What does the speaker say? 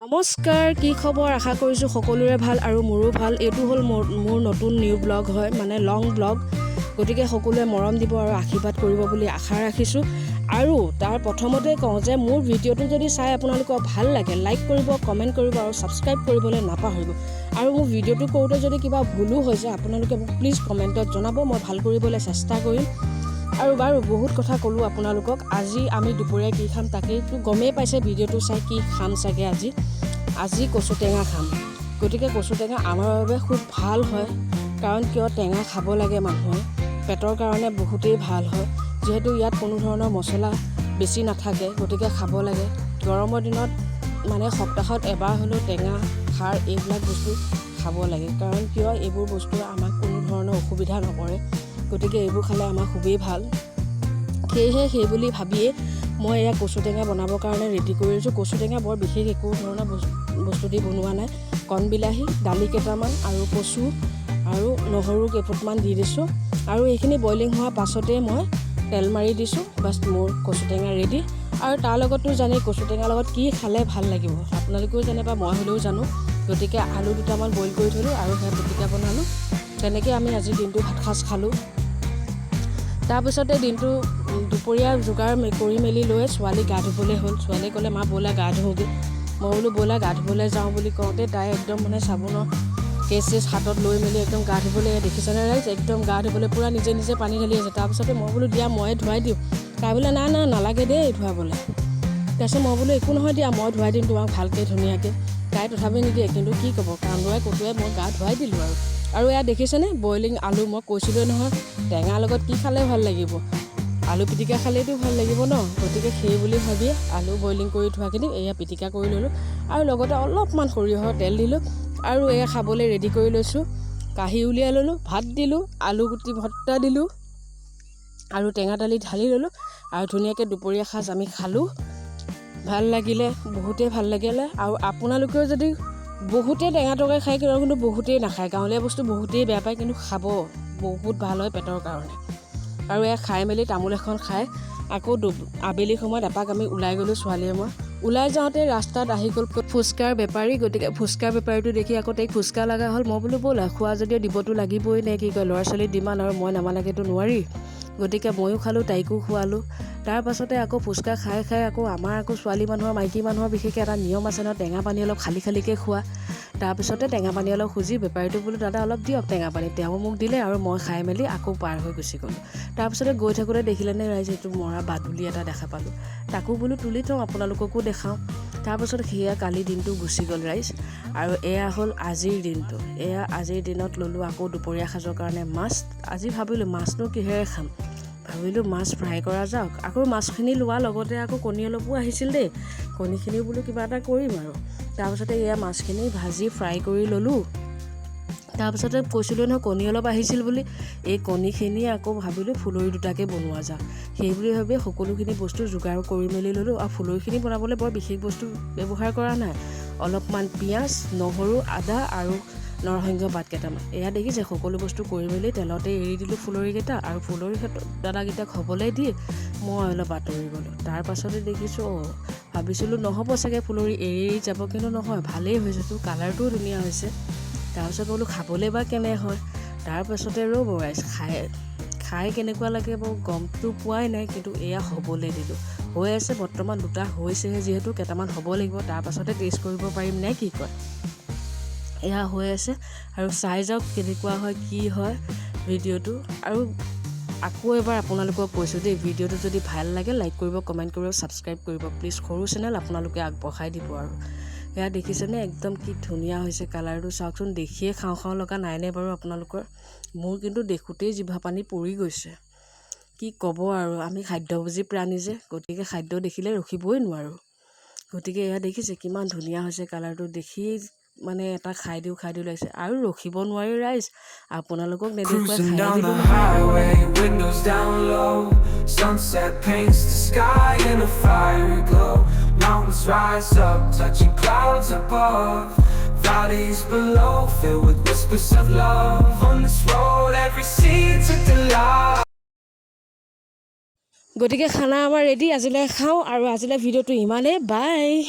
নমস্কাৰ, কি খবৰ? আশা কৰিছোঁ সকলোৰে ভাল আৰু মোৰো ভাল। এইটো হ'ল মোৰ নতুন নিউ ব্লগ হয়, মানে লং ব্লগ। গতিকে সকলোৱে মৰম দিব আৰু আশীৰ্বাদ কৰিব বুলি আশা ৰাখিছোঁ। আৰু তাৰ প্ৰথমতে কওঁ যে মোৰ ভিডিঅ'টো যদি চাই আপোনালোকৰ ভাল লাগে, লাইক কৰিব, কমেণ্ট কৰিব আৰু ছাবস্ক্ৰাইব কৰিবলৈ নাপাহৰিব। আৰু মোৰ ভিডিঅ'টো কৰোঁতে যদি কিবা ভুলো হৈছে, আপোনালোকে মোক প্লিজ কমেণ্টত জনাব, মই ভাল কৰিবলৈ চেষ্টা কৰিম। আৰু বাৰু বহুত কথা ক'লোঁ আপোনালোকক। আজি আমি দুপৰীয়া কি খাম তাকেইতো গমেই পাইছে ভিডিঅ'টো চাই, কি খাম চাগে আজি। আজি কচু টেঙা খাম। গতিকে কচু টেঙা আমাৰ বাবে খুব ভাল হয়। কাৰণ কিয়, টেঙা খাব লাগে মানুহে, পেটৰ কাৰণে বহুতেই ভাল হয়। যিহেতু ইয়াত কোনো ধৰণৰ মছলা বেছি নাথাকে, গতিকে খাব লাগে। গৰমৰ দিনত মানে সপ্তাহত এবাৰ হ'লেও টেঙা, খাৰ এইবিলাক বস্তু খাব লাগে। কাৰণ কিয়, এইবোৰ বস্তুৱে আমাক কোনো ধৰণৰ অসুবিধা নকৰে। গতিকে এইবোৰ খালে আমাৰ খুবেই ভাল। সেয়েহে সেই বুলি ভাবিয়ে মই এয়া কচু টেঙা বনাবৰ কাৰণে ৰেডি কৰি লৈছোঁ। কচু টেঙা বৰ বিশেষ একো ধৰণৰ বস্তু দি বনোৱা নাই। কণ বিলাহী, দালি কেইটামান আৰু কচু আৰু নহৰু কেইফুটমান দি দিছোঁ। আৰু এইখিনি বইলিং হোৱাৰ পাছতেই মই তেল মাৰি দিছোঁ। বাছ, মোৰ কচু টেঙা ৰেডি। আৰু তাৰ লগতো জানেই, কচু টেঙাৰ লগত কি খালে ভাল লাগিব, আপোনালোকেও জানে বা মই হ'লেও জানো। গতিকে আলু দুটামান বইল কৰি থ'লোঁ আৰু সেয়া পিটিকা বনালোঁ। তেনেকৈ আমি আজিৰ দিনটো ভাত সাঁজ খালোঁ। তাৰপিছতে দিনটো দুপৰীয়া যোগাৰ কৰি মেলি লৈ ছোৱালী গা ধুবলৈ হ'ল। ছোৱালীয়ে ক'লে, "মা, ব'লা গা ধুওঁগৈ।" মই বোলো, "ব'লা গা ধুবলৈ যাওঁ" বুলি কওঁতে তাই একদম মানে চাবোনৰ কেছ চেছ হাতত লৈ মেলি একদম গা ধুবলৈ, দেখিছেনে ৰাইজ, একদম গা ধুবলৈ পূৰা নিজে নিজে পানী ঢালি আছে। তাৰপিছতে মই বোলো, "দিয়া, ময়ে ধুৱাই দিওঁ।" তাই বোলে, "না না, নালাগে দেই ধুৱাবলৈ।" তাৰপিছত মই বোলো, "একো নহয় দিয়া, মই ধুৱাই দিম তোমাক ভালকৈ ধুনীয়াকৈ।" তাই তথাপি নিদিয়ে। কিন্তু কি ক'ব, কান্দুৱাই কটুৱাই মই গা ধুৱাই দিলোঁ। আৰু এয়া দেখিছেনে বইলিং আলু? মই কৈছিলোঁ নহয়, টেঙাৰ লগত কি খালে ভাল লাগিব? আলু পিটিকা খালেইতো ভাল লাগিব ন? গতিকে সেই বুলি ভাবিয়ে আলু বইলিং কৰি থোৱাখিনি এয়া পিটিকা কৰি ল'লোঁ আৰু লগতে অলপমান সৰিয়হৰ তেল দিলোঁ। আৰু এয়া খাবলৈ ৰেডি কৰি লৈছোঁ। কাঁহী উলিয়াই ল'লোঁ, ভাত দিলোঁ, আলু গুটি ভৰ্তা দিলোঁ আৰু টেঙা দালি ঢালি ল'লোঁ আৰু ধুনীয়াকৈ দুপৰীয়া সাঁজ আমি খালোঁ। ভাল লাগিলে, বহুতেই ভাল লাগিলে। আৰু আপোনালোকেও যদি বহুতেই টেঙা তৰকাৰী খায়, কিন্তু বহুতেই নাখায়, গাঁৱলীয়া বস্তু বহুতেই বেয়া পায়, কিন্তু খাব, বহুত ভাল হয় পেটৰ কাৰণে। আৰু এয়া খাই মেলি তামোল এখন খাই আকৌ আবেলি সময়ত এপাক আমি ওলাই গ'লোঁ, ছোৱালীয়ে মই। ওলাই যাওঁতে ৰাস্তাত আহি গ'ল ফুচকাৰ বেপাৰী। গতিকে ফুচকাৰ বেপাৰীটো দেখি আকৌ তাইক ফুচকা লগা হ'ল। মই বোলো, "ব'লা, খোৱা যদিও দিবতো লাগিবই নে কি কয়? ল'ৰা ছোৱালীৰ ডিমাণ্ড আৰু মই নামানাকেতো নোৱাৰি।" গতিকে ময়ো খালোঁ, তাইকো খোৱালোঁ। তাৰ পাছতে আকৌ ফুচকা খাই খাই আকৌ আমাৰ আকৌ ছোৱালী মানুহৰ, মাইকী মানুহৰ বিশেষকৈ এটা নিয়ম আছে নহয়, টেঙা পানী অলপ খালি খালিকৈ খোৱা। তাৰপিছতে টেঙা পানী অলপ খুজি বেপাৰীটো বোলো, "দাদা, অলপ দিয়ক টেঙা পানী।" তেওঁ মোক দিলে আৰু মই খাই মেলি আকৌ পাৰ হৈ গুচি গ'লোঁ। তাৰপিছতে গৈ থাকোঁতে দেখিলেনে ৰাইজ, এইটো মৰা বাদুলি এটা দেখা পালোঁ। তাকো বোলো তুলি থওঁ, আপোনালোককো দেখাওঁ। তাৰপাছত সেয়া কালি দিনটো গুচি গ'ল ৰাইজ। আৰু এয়া হ'ল আজিৰ দিনটো। এয়া আজিৰ দিনত ল'লোঁ আকৌ দুপৰীয়া সাজৰ কাৰণে মাছ। আজি ভাবিলোঁ, মাছনো কিহেৰে খাম? ভাবিলোঁ মাছ ফ্ৰাই কৰা যাওক। আকৌ মাছখিনি লোৱাৰ লগতে আকৌ কণী অলপো আহিছিল দেই। কণীখিনিও বোলো কিবা এটা কৰিম আৰু। তাৰপিছতে এয়া মাছখিনি ভাজি ফ্ৰাই কৰি ল'লোঁ। তাৰপিছতে কৈছিলোঁ নহয় কণী অলপ আহিছিল বুলি, এই কণীখিনি আকৌ ভাবিলোঁ ফুলৰি দুটাকে বনোৱা যাওক। সেই বুলি ভাবি সকলোখিনি বস্তু যোগাৰ কৰি মেলি ল'লোঁ। আৰু ফুলৰিখিনি বনাবলৈ বৰ বিশেষ বস্তু ব্যৱহাৰ কৰা নাই, অলপমান পিঁয়াজ, নহৰু, আদা আৰু নৰসিংহ পাত কেইটামান। এয়া দেখিছে, সকলো বস্তু কৰি মেলি তেলতে এৰি দিলোঁ ফুলৰিকেইটা। আৰু ফুলৰি দাদাকেইটাক হ'বলৈ দি মই অলপ আঁতৰি গ'লোঁ। তাৰ পাছতে দেখিছোঁ, অঁ, ভাবিছিলোঁ নহ'ব চাগে, ফুলৰি এৰি এৰি যাব, কিন্তু নহয়, ভালেই হৈছে তো, কালাৰটোও ধুনীয়া হৈছে। তাৰপিছত বোলো খাবলৈ বা কেনে হয়। তাৰপাছতে ৰ'ব ৰাইজ, খাই খাই কেনেকুৱা লাগে বাৰু গমটো পোৱাই নাই। কিন্তু এয়া হ'বলৈ দিলোঁ, হৈ আছে বৰ্তমান। দুটা হৈছেহে যিহেতু, কেইটামান হ'ব লাগিব, তাৰপাছতে টেষ্ট কৰিব পাৰিম নে কি কয়। এয়া হৈ আছে আৰু চাই যাওক কেনেকুৱা হয়, কি হয় ভিডিঅ'টো। আৰু আকৌ এবাৰ আপোনালোকক কৈছোঁ দেই, ভিডিঅ'টো যদি ভাল লাগে লাইক কৰিব, কমেণ্ট কৰিব, ছাবস্ক্ৰাইব কৰিব প্লিজ। সৰু চেনেল, আপোনালোকে আগবঢ়াই দিব। আৰু এয়া দেখিছেনে, একদম কি ধুনীয়া হৈছে কালাৰটো, চাওকচোন। দেখিয়ে খাওঁ খাওঁ লগা নাইনে বাৰু আপোনালোকৰ? মোৰ কিন্তু দেখোঁতেই জিভা পানী পৰি গৈছে। কি ক'ব আৰু, আমি খাদ্যভোজী প্ৰাণী যে, গতিকে খাদ্য দেখিলে ৰখিবই নোৱাৰোঁ। গতিকে এয়া দেখিছে কিমান ধুনীয়া হৈছে কালাৰটো, দেখিয়েই মানে এটা খাই দিওঁ খাই দিওঁ লাগিছে আৰু ৰখিব নোৱাৰি ৰাইজ, আপোনালোকক নেদেখুৱাই Cruising খাই down দিলোঁ the নহয়। highway, windows down low. Sunset paints the sky in a fiery glow. Mountains rise up, touching clouds above. Valleys below, filled with whispers of love. On this road, every scene's a delight. গতিকে খানা আমাৰ ready, আজিলৈ খাওঁ আৰু আজিলৈ ভিডিঅ'টো ইমানেই। বাই।